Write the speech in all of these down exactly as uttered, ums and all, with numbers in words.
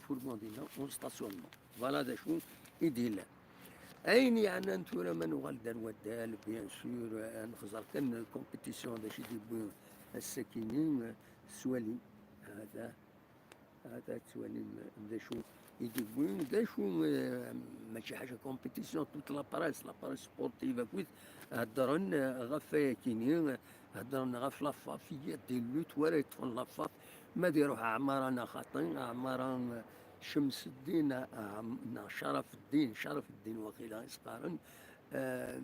fourgon dinna, en stationnement. Voilà d acu i d-yellan. Ayen yeɛnan tura ma nuɣal-d ar waddal, bien sûr, ad nexẓer kan compétition d acu i d-yewwi ass-akini, s walim. Hada, hada tettwalim d acu i d-yewwi, d acu, eh, mačči ḥaca compétition, toute la presse, la presse sportive akkit, heddren, eh, ɣef wayakini, eh, heddren ɣef la FAF, il y a des luttes wara yeṭṭfen la FAF, ma ad iruḥ Ɛmara neɣ xaṭi, Ɛmara, eh, Cemseddin, eh, neɣ Carafeddin, Carafeddin waqila i s-qqaren, eh,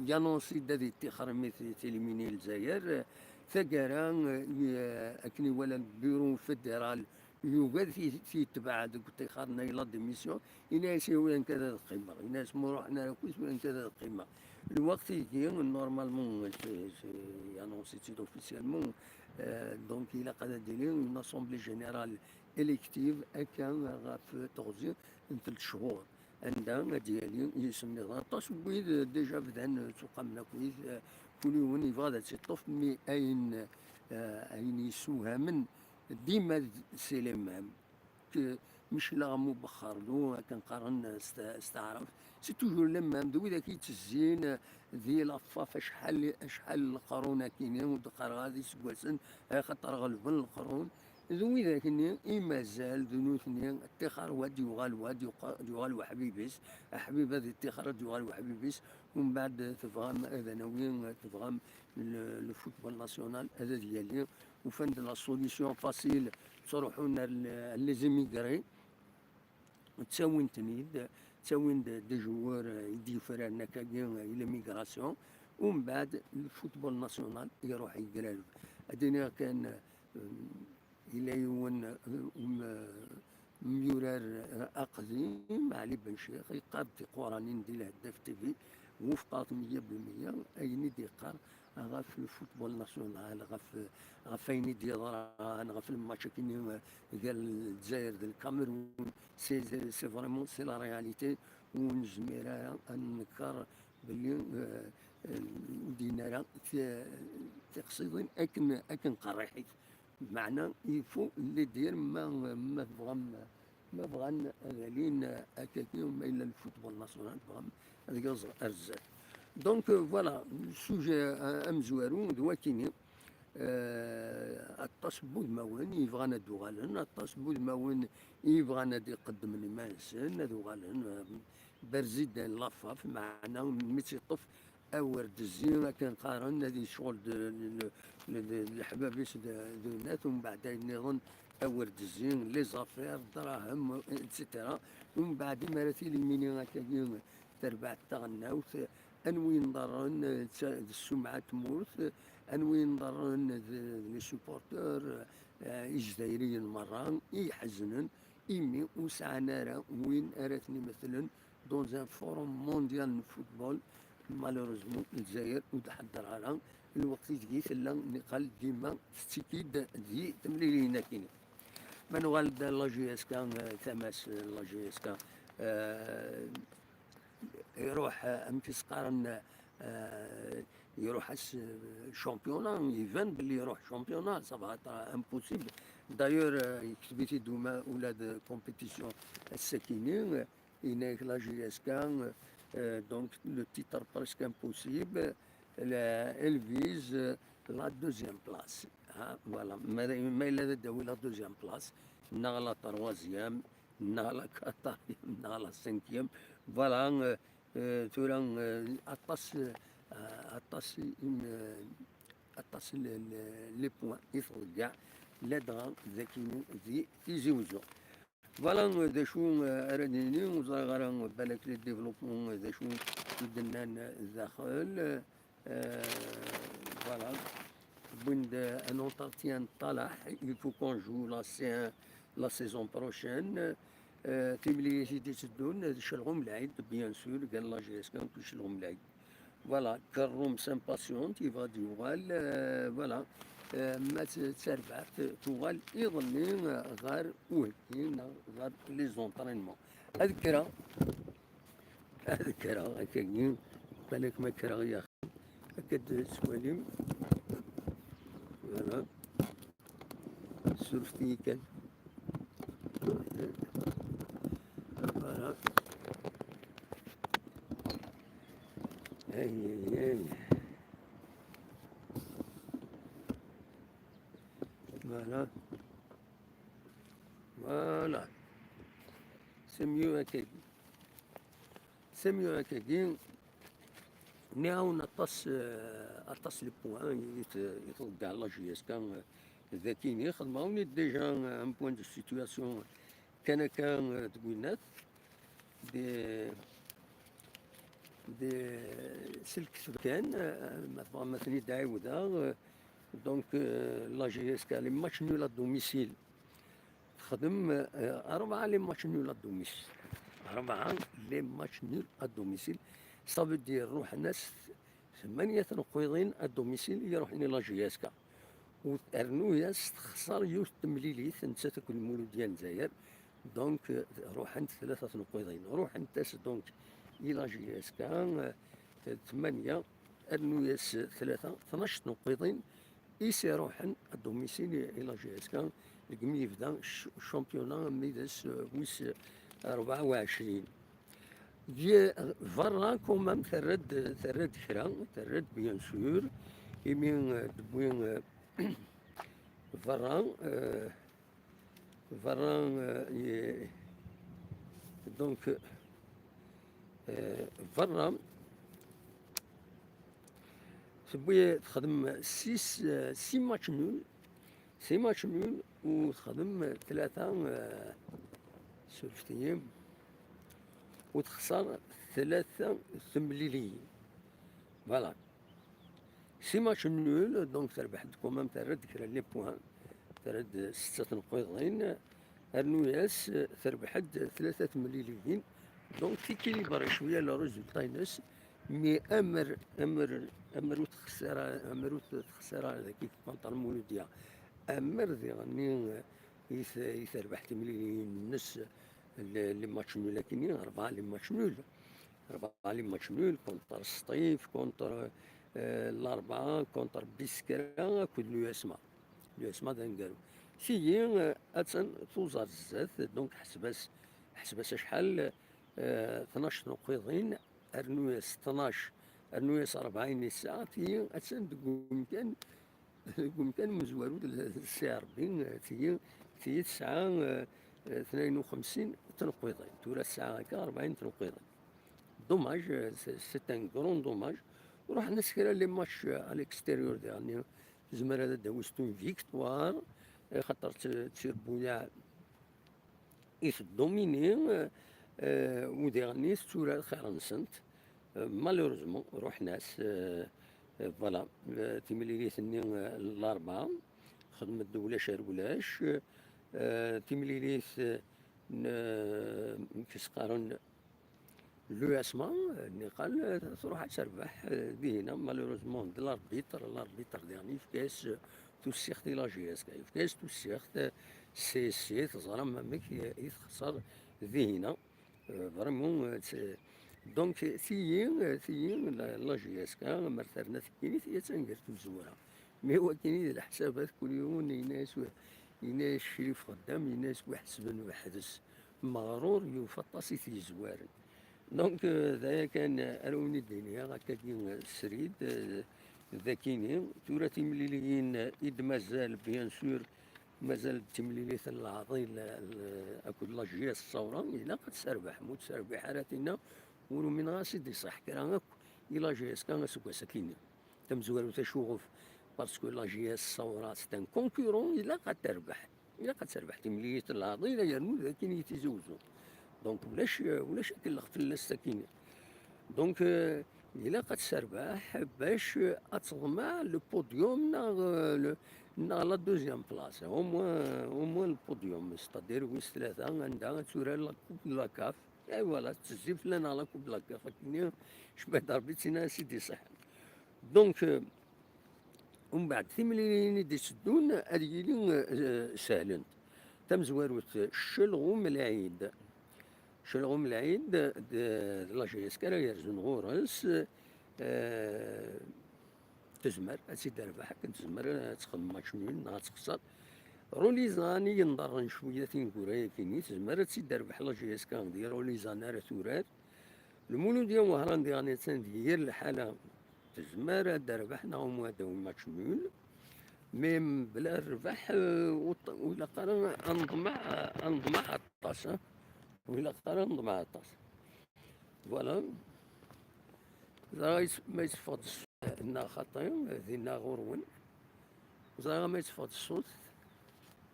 yanonsi-d ad iṭṭixer mi t-, t-éliminer Lezzayer, eh, taggara, eh, i-, eh, akken iwala le bureau fédéral, yugi ad t-, t-yetbeɛ deg uṭixer-nni la démission, yenna-yas i wi nekk ad qqimeɣ, yenna-yas ma ur ruḥen ara akk-is wi nekk ad qqimeɣ. Lweqt-igi, normalement, c'est, c'est annoncé-tt-id officiellement, euh, donc ilaq ad d-tili une assemblée générale élective akka ɣef teɣzi n telt cchur, anda ad d-yali yisem-nniḍen. Aṭas n wid, euh, déjà bdan, euh, ttuqamen akkit, euh, kul yiwen yebɣa ad tt-iṭṭef, mi ayen, euh, ayen yessewhamen dima d-, c'est les mêmes. K-, mecleɣ am ubexxerlu, akken qqaren s ta-, s taɛrabt. C'est toujours les mêmes, d widak i yettezzin di la FAF acḥal, acḥal n leqrun akkin, ur d-qqareɣ ad iseggasen, axaṭer ɣelben leqrun. D widak-nni i mazal d nutni, ṭṭixer wa d-yuɣal, wa d-yuɣal weḥbib-is, aḥbib ad iṭṭixer ad d-yuɣal weḥbib-is, umbeɛd tebɣam ad nawi, tebɣam le, le football national ad, ad yali, ufan-d la solution facile, ttruḥun ar le, ar les émigrés, ttawin-ten-id, ttawin-d des joueurs, euh, i d-yufraren akkagi, euh, i l'émigration, umbeɛd le football national iruḥ yegrareb. Ad iniɣ kan, euh, yella yiwen, euh, um, euh, myurar, euh, aqdim, Ɛli Ben Ccix, yeqqar-d tiquranin di Lheddaf T V, wufqeɣ-t meyya bil meyya, ayen i d-yeqqar ɣef le football national, ɣef, ɣef ayen i d-yeḍran, ɣef le match akini, euh, gar Lezzayer d Lkamerun, c'est, c'est vraiment, c'est la réalité, ur nezmir ara ad nenker belli, euh, euh, ur d-yenni ara ti-, tiqsiḍin akken, akken qerriḥit. Meɛna, il faut les dire, ma, ma tebɣam, ma bɣan ad alin akkagi, ma yella le football national, tebɣam ad yaẓ ar zdat. Donc, euh, voilà, sujet, euh, amezwaru, d wakini. Euh, aṭas n wudmawen yebɣan ad uɣalen, aṭas n wudmawen yebɣan ad iqeddmen iman-nsen, ad uɣalen, euh, berzidan la FAF, meɛna mi tt-iṭṭef awer d-zzi, akken qqaren, ad yecɣel d, d, d, d, d leḥbab-is d, d unat, umbeɛd ayen nniḍen, awer d-zzi, les affaires, ddrahem, et cetera. Umbeɛd, imi ara tilimini akkagi terbaɛt taɣelnawt, anwi yenḍerren, eh, d ta-, d ssumɛa n tmurt, anwi yenḍerren d, d les supporteurs, eh, izdayriyen merra, i iḥeznen, imi ur sɛan ara win ara ten-imetlen dans un forum mondial n football. Malheureusement, Lezzayer ur d-ḥedder ara. Lweqt i deg i tella niqal dima tettiki-d di temliliyin akkin. Ma nuɣal-d la J S K, eh, tama-s, eh, la J S K, eh, iruḥ, eh, amek i s-qqaren, eh, iruḥ-as, eh, championnat, iban belli iruḥ championnat, ça va être impossible. D'ailleurs, eh, yekteb-it-id uma ula d compétition ass-akini, eh, yenna-yak la J S K, eh, donc le titre presque impossible, la, elle vise, eh, la deuxième place. Ah, voilà. Ma, ma yella ad d-tawi la deuxième place, neɣ la troisième, neɣ la quatrième, neɣ la cinquième. Voilà, euh, euh, tura, euh, aṭas, euh, aṭas, euh, aṭas le, le, les points i tḍeyyeɛ, ladɣa d akini di Tizi Wezzu. Voilà, euh, d acu, euh, ara d-nini, ur ẓriɣ ara, euh, balak les développements, euh, d acu i d-nnan, euh, daxel. Euh, voilà. Win-d, euh, un entretien n Talaḥ, il faut qu'on joue la, sa-, la saison prochaine. Euh, timlilit i d-iteddun, d Celɣum Lɛid, bien sûr, gar la J S K akked Celɣum Lɛid. Voilà, Kerrum s'impatiente, yebɣa ad yuɣal, euh, voilà. Euh, ma t-, d tarbaɛt, tuɣal iḍelli, euh, ɣer uheggi, neɣ ɣer les entraînements. Ad kkreɣ, ad kkreɣ, akkagi, balak ma kkreɣ i axxam. Akka d-tettwalim. Voilà. Surfet-iyi kan. Aïe, aïe, aïe. Voilà. Voilà. C'est mieux akkagi. C'est mieux akkagi. Nɛawen aṭas, euh, aṭas les points i t-, i tḍeggeɛ la J S K, euh, dagi-ni. Xedmeɣ-awen-id déjà, euh, un point de situation kan akka, euh, deg winnat. Des, des selkes kan, euh, ma tebɣam ad ten-id-ɛiwdeɣ, euh, donc, euh, la J S K, les matchs nuls à domicile. Texdem, euh, rebɛa les matchs nuls à domicile. Rebɛa les matchs nuls à domicile. Ça veut dire, ruḥen-as tmanya tneqqiḍin à domicile i iruḥen i la J S K. U rnu-yas texṣer yiwet temlilit, nettat akked Lmuludya n Lezzayer. Donc, euh, ruḥent tlata tneqqiḍin. Ruḥent-as, donc, i la J S K, euh, tmanya, rnu-yas tlata, tnac tneqqiḍin, i s-iruḥen à domicile i la J S K, deg mi yebda ch-, championnat, mi d ass, euh, wis, euh, rebɛa u ɛecrin. Di, euh, berra, quand même, terra-d, terra-d kra, terra-d, bien sûr, imi, euh, tewwi, euh, berra, euh, berra, euh, i-, donc, euh, berra, tewwi, texdem six, euh, six matchs nuls, six matchs nuls, u texdem tlata, euh, surfet-iyi, u texṣer tlata temliliyin. Voilà. Six matchs nuls, donc terbeḥ-d quand même, terra-d kra les points, terra-d setta tneqqiḍin, rnu-yas terbeḥ-d tlata temliliyin, donc tikilibri cwiya le résultat-ines, mais amer, amer, amer ur txesser ara, amer ur txesser ara dagi contre Lmuludya, amer diɣenni i t-, i terbeḥ timliliyin-nnes, les, les matchs nuls akkenni, rebɛa les matchs nuls. Rebɛa les matchs nuls contre Sṭif, contre, euh, Larbɛa, contre Biskra akked l'U S M A. L'U S M A d aneggaru. Tigi, euh, attan tuẓar zdat, donc ḥseb-as, ḥseb-as acḥal, euh, tnac tneqqiḍin, rnu-yas tnac, rnu-yas rebɛin i tesɛa, tigi attan deg umkan deg umkan umezwaru d, d Si Ṛebbi, tigi, tigi tesɛa, eh, eh, tnayen u xemsin tneqqiḍin. Tura tesɛa akka rebɛin tneqqiḍin. Dommage, eh, c'est, c'est un grand dommage. Ruḥen-as kra les matchs, eh, à l'extérieur diɣenni, tezmer ad d-tawi c'est une victoire, eh, xaṭer t-, ttirbuyaɛ i teddomini, eh, eh, u diɣenni tetturar xir-nsent. Eh, malheureusement, ruḥen-as, eh, eh, voilà, eh, timlilit-nni, eh, n Larebɛa, xedmen-d ulac ar ulac, eh, timlilit, eh, n, eh, amek i s-qqaren, l'U S M A, eh, niqal, eh, truḥ ad terbeḥ, eh, dihina, malheureusement, d l'arbitre, l'arbitre diɣenni yefka-yas, eh, tussiɣt i la J S K, yefka-yas tussiɣt, eh, C S C, teẓram amek i, i texṣer dihina. Euh, vraiment, euh, c'est, donc, tigi, euh, tigi, la, la J S K, mer terna tekkinit, attan gar tmezwura. Mi wakken i d leḥsabat, kul yiwen yenna-yas, yenna-yas Crif Xeddam, yenna-yas wi ḥesben weḥd-s. Meɣrur yufa aṭas i t-yezwaren. Donc, euh, d aya kan, euh, ara wen-id-iniɣ, akkagi, euh, srid, euh, d akini. Tura timliliyin, euh, i d-mazal, bien sûr, mazal d timlilit n leɛḍil, l-, akked la J S Ṣawra, ilaq ad terbeḥ. Ma ur terbiḥ ara tinna, ur umineɣ ad s-id-iṣaḥ kra akk i la J S K aseggas akini. Tamezwarut acuɣef, parce que la J S Ṣawra, c'est un concurrent, ilaq ad terbeḥ. Ilaq ad terbeḥ timlilit n leɛḍil, yernu d akin i Tizi Uzzu. Donc, ulac, ulac akellex fell-as akini. Donc, euh, ilaq ad terbeḥ bac ad teḍmeɛ le podium neɣ, euh, le, neɣ la deuxième place. Au moins, au moins le podium, c'est-à-dire wis tlata, anda ad turar la Coupe de la CAF. Et voilà, tezzi fell-aneɣ la Coupe de la CAF. Akkenni, cebbaḥ d Rebbi, d tin ara s-id-iṣaḥen. Donc, euh, umbeɛd timliliyin i d-itteddun ad yili, euh, sehlent. Tamezwarut, Celɣum Lɛid. Celɣum Lɛid d, d la J S K ara yerzun ɣur-s, euh, tezmer ad tt-id-terbeḥ, akken tezmer ad texdem match nul neɣ ad texṣer. Rulizan i yenḍerren cwiya tineggura-yakini, tezmer ad tt-id-terbeḥ la J S K di Rulizan ara turar. Lmuludya Wehran diɣen attan di yir lḥala, tezmer ad d-terbeḥ neɣ umu ad d-tawi match nul, mais mebla rrbeḥ, euh, ur t-, ur ilaq ara ad neḍmeɛ, ad neḍmeɛ aṭas, hein. Ur ilaq ara ad neḍmeɛ aṭas. Voilà. Ẓriɣ is-, ma yesseffeɣ-d ṣṣut neɣ xaṭi, dinna ɣur-wen. Ẓriɣ ma yesseffeɣ-d ṣṣut,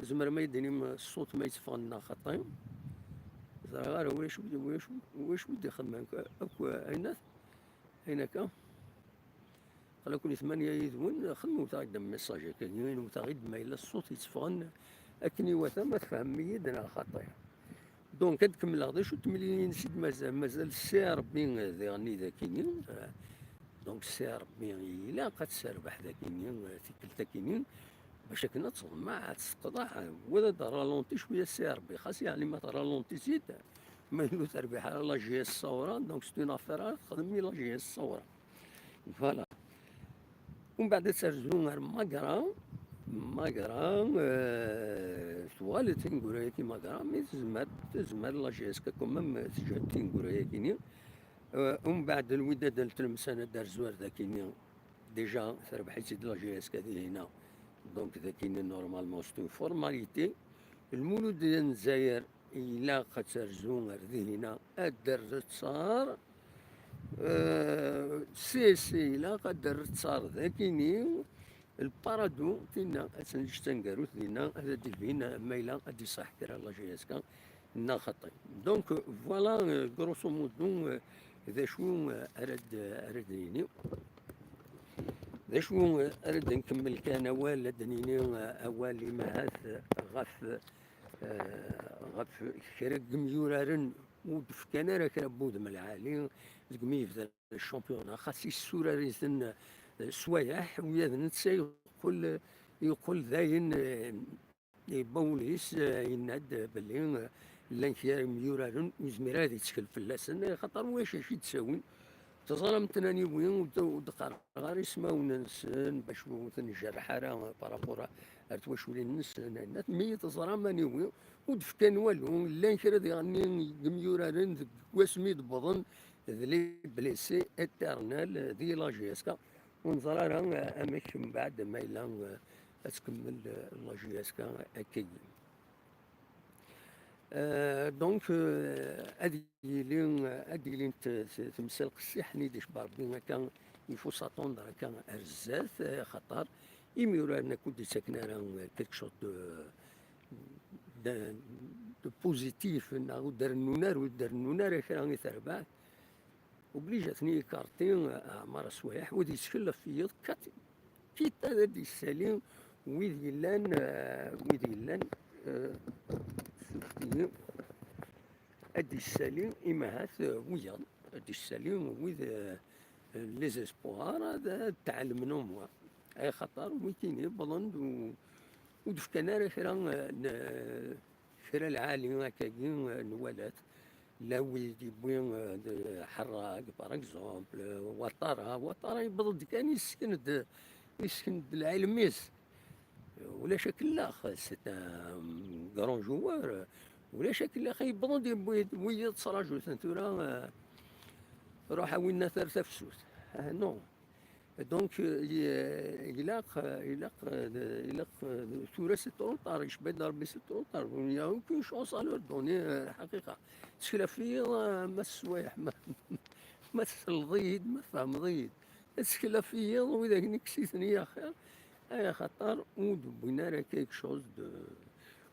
tzemrem ad yi-d-tinim ṣṣut ma yesseffeɣ-d neɣ xaṭi. Ẓriɣ ara ulac wi, ulac wi, ulac wi d-ixedmen akk, akk ayen at-, ayen akka. Aql-aken i tmanya yid-wen, xedmewt-aɣ-d message akka, wwteɣ-id ma yella ṣṣut yetteffɣen akken iwata, ma tfehmem-iyi-d neɣ xaṭi. Donc, ad kemmleɣ d acu n temlilin i d-mazal, mazal C R B diɣen i dakini. Donc, C R B ilaq ad terbeḥ dakini, tikkelt akini, bac akken ad teḍmeɛ, ad teqḍeɛ, wala ad ralenti cwiya C R B, xas yeɛni ma tralenti-tt-id, ma ur terbiḥ ara la J S Saoura, donc c'est une affaire ara texdem i la J S Saoura. Voilà. Umbeɛd ad terzu ar Magra. Magra, euh, tuɣal tineggura-yagi Magra, mais tezmer, tezmer la J S K quand même teǧǧa tineggura-yagini. Euh, umbeɛd Lwidad n Tlemsan ad d-terzu ar dakini. Déjà, terbeḥ-itt-id la J S K dihina. Donc, dakini, normalement, c'est une formalité. Lmulud n Lezzayer, ilaq ad terzu ar dihina, ad d-terrettar. Euh, C S C, ilaq ad d-terrettar dakini. Lparadu, tinna, ad tt-neǧǧ taneggarut dinna, ad d-ibin ma yella ad d-iṣaḥ kra la J S K neɣ xaṭi. Donc, voilà, euh, grosso modo, euh, d acu, euh, ara d-, ara d-nini. D acu, euh, ara d-nkemmel kan awal, ad d-nini, euh, awal imahat, euh, ɣef, euh, ɣef kra n yimyuraren ur d-fkan ara kra n wudem lɛali deg mi yebda championnat, xas yessurar-iten, eh, s wayeḥ, ula d netta yeqqel, yeqqel dayen, eh, yewwa wul-is, eh, yenna-d belli, eh, llan kra n yimyuraren ur yezmir ara ad yettkel fell-asen, eh, xaṭer ulac acu i d-ttawin. Teẓram tnaniwin, ur d-, ur d-qqareɣ ara ismawen-nsen, bac ur ten-njerreḥ ara, eh, par rapport ar twaculin-nsen, eh, mi teẓram aniwi, ur d-fkan walu, llan kra diɣen n yimyuraren deg wasmi d-wwḍen d les blessés éternels di la J S K. Ur neẓri ara amek mbeɛd ma yella ad tkemmel la J S K akkagi. Euh, donc, euh, ad yili, ad yilint t-, temsal qessiḥen i d-icba Rebbi akka, il faut s'attendre akka ar zdat, eh, xaṭer imyuraren akk ur d-ittaken ara quelque chose de, de, de positif, neɣ ur d-rennun ara, ur d-rennun ara kra i terbaɛt. Obligé ad ten-yekarti, eh, Ɛmar Aswayeḥ, u ad yettkel ɣef wiyaḍ, kat-, quitte ad d-yessali wid yellan, eh, wid yellan, eh, suftiyi, ad d-yessali imahat, eh, wiyaḍ, ad d-yessali wid, eh, les espoirs, ad, ad tɛelmen au moins. Ay xaṭer, wikini wwḍen-d u-, ur d-fkan ara kra, eh, n, kra lɛali akkagi, eh, nwala-t. La wid yewwi, eh, d, Ḥerrag, par exemple, eh, Ouattara. Ouattara yewweḍ-d kan yessken-d, yessken-d lɛilm-is. Ulac akellax, c'est un grand joueur. Ulac akellax yewweḍ-d yewwi, yewwi-d ttṛaǧu-ten tura, eh, ruḥ a winna ar tafsut. Ah, non. Donc, euh, y-, ilaq, euh, ilaq, euh, de-, ilaq, euh, de-, tura c'est trop tard, yecba-d Rebbi c'est trop tard. Il n'y a aucune chance à leur donner, euh, lḥaqiqa. Ttkel ɣef-i, euh, ma s-, ma, ma tselleḍ-iyi-d, ma tfehmeḍ-iyi-d. Ttkel ɣef-i, wid akken i kkes-iten i axir. Ay axaṭer ur d-wwin ara quelque chose de,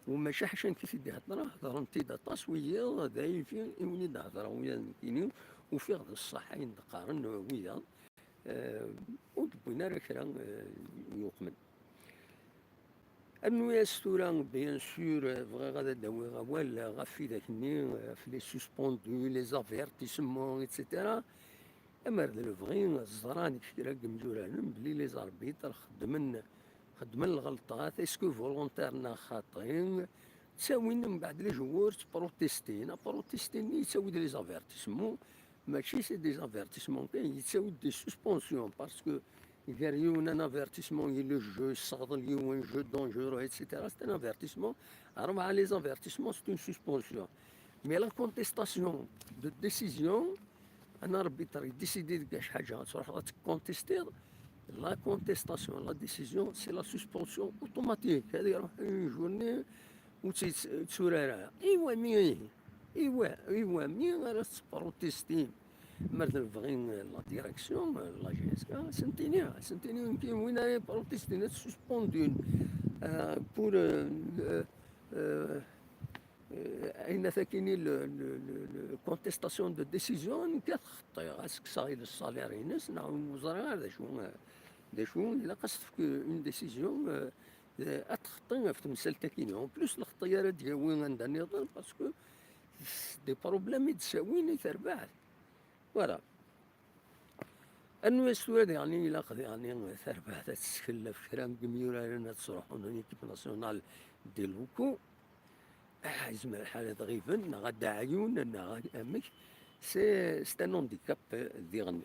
u maca ḥaca nekk i t-id-iheddreɣ, heddren-t-id aṭas wiyaḍ, d ayfi i wen-id-heddreɣ wiyaḍ nekkini, ufiɣ d ṣṣeḥ ayen d-qqaren wiyaḍ. Eh, ur d-wwin ara kra, eh, yuqmen. Rnu-yas tura, bien sûr, eh, bɣiɣ ad d-awiɣ awal ɣef widak-nni, eh, ɣef les suspendus, les avertissements, et cetera. Amer d lebɣi, ẓran kra n yimyuraren belli les arbitres xeddmen, xeddmen lɣelṭat, est-ce que volontaire neɣ xaṭi, ttawin mbeɛd les joueurs ttprotestin. Aprotesti-nni yettawi-d les avertissements, mačči c'est des avertissements kan, yettawi-d des suspensions, parce que gar yiwen un avertissement, il le jeu, yesseɣḍel yiwen, jeu dangereux, et cetera. C'est un avertissement. Rebɛa les avertissements, c'est une suspension. Mais la contestation de décision, un arbitre yedisidi deg ḥaǧa, ad truḥeḍ ad tkontistiḍ, la contestation, la décision, c'est la suspension automatique. Ad iruḥ une journée ur tt-yetturar ara. Iwami ihi? Iwa, iwami ara tettprotestim? Mer d lebɣi n la direction, la J S K, sentini, sentini, win ara yeprotestin, ad suspendun, euh, pour, euh, euh, euh, ayen takini le, le, le, le contestation de décision, nekk ad xeṭṭiɣ, ad s-kkseɣ i le salaire-ines, neɣ ur ẓriɣ ara d acu, euh, d acu, ilaq ad s-tefk une décision, euh, euh, ad txeṭṭi ɣef temsalt-akini. En plus, lxeṭṭa ara d-yawi anda nniḍen, parce que des problèmes i d-ssawin i terbaɛt. Voilà. Rnu-as tura diɣen ilaq diɣen tarbaɛt ad tettkel ɣef kra n yimyuraren ad sruḥun une équipe nationale des locaux. Ah, yezmer lḥal ad ɣiben, neɣ ad d-ɛyun, neɣ ad, amek. C'est, c'est un handicap, euh, diɣen.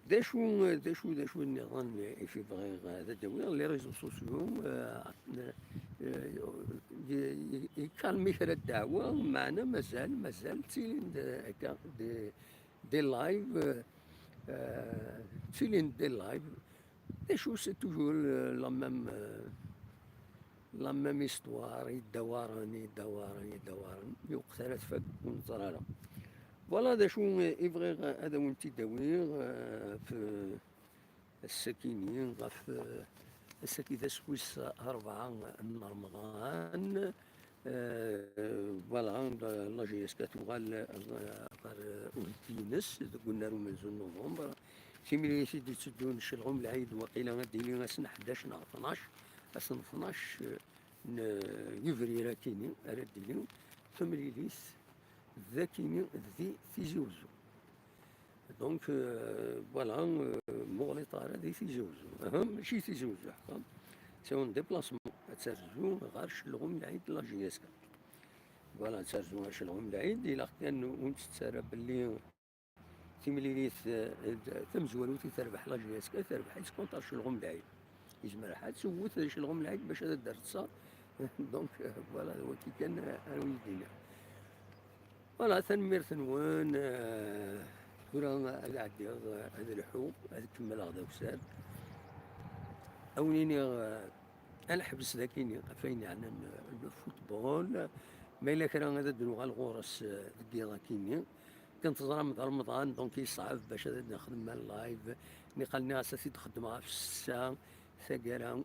D acu, d acu, d acu nniḍen i fi bɣiɣ ad d-awiɣ, les réseaux sociaux, euh, euh, y-, y-, yekkalmi kra ddeɛwa, meɛna mazal, mazal ttilin-d akka des, des lives, euh, euh, ttilin-d des lives. D acu, c'est toujours le, la même, euh, la même histoire, yeddawaren, yeddawaren, yeddawaren, yuqet ara tfak, ur neẓri ara. Voilà d acu i bɣiɣ ad awen-t-id-awiɣ, euh, f-, ass-akini, ɣef, euh, ass-agi d ass wis rebɛa n Remḍan. Euh, voilà, la, la J S K tuɣal, euh, ɣer, euh, uheggi-ines deg unnar umenzu n November. Timlilit i d-itteddun Celɣum Lɛid, waqila ad d-tili ass n ḥdac neɣ tnac, ass n tnac, euh, n, euh, yebrir akini ara d-tili temlilit d akini di Tizi Uzzu. Donc, euh, voilà, euh, muɣliṭ ara di Tizi Uzzu. Aha, mačči Tizi Uzzu, ḥqa. C'est un déplacement. Ad terzu ɣer Celɣum Lɛid la J S K. Voilà, ad terzu ɣer Celɣum Lɛid. Ilaq kan ur nettett ara belli timlilit, euh, tamezwarut i terbeḥ la J S K, terbeḥ-itt contre Celɣum Lɛid. Yezmer ḥadd tewwet Celɣum Lɛid bac ad d-terr ttṣar. Donc, euh, voilà, d wagi kan, euh, ara wen-d-iniɣ. Voilà, tanemmirt-nwen. Euh, tura ad ɛeddiɣ, euh, ad lḥuɣ, ad kemmleɣ d awsar. Ad wen-iniɣ, euh, ad neḥbes dagini ɣef ayen yeɛnan, euh, le football. Ma yella kra ad d-nuɣal ɣur-s, euh, deg yiḍ akini. Kan teẓram d Remḍan, donc yeṣɛeb bac ad nexdem live. Niqal nniɣ-as ad t-id-xeddmeɣ ɣef ssetta, taggara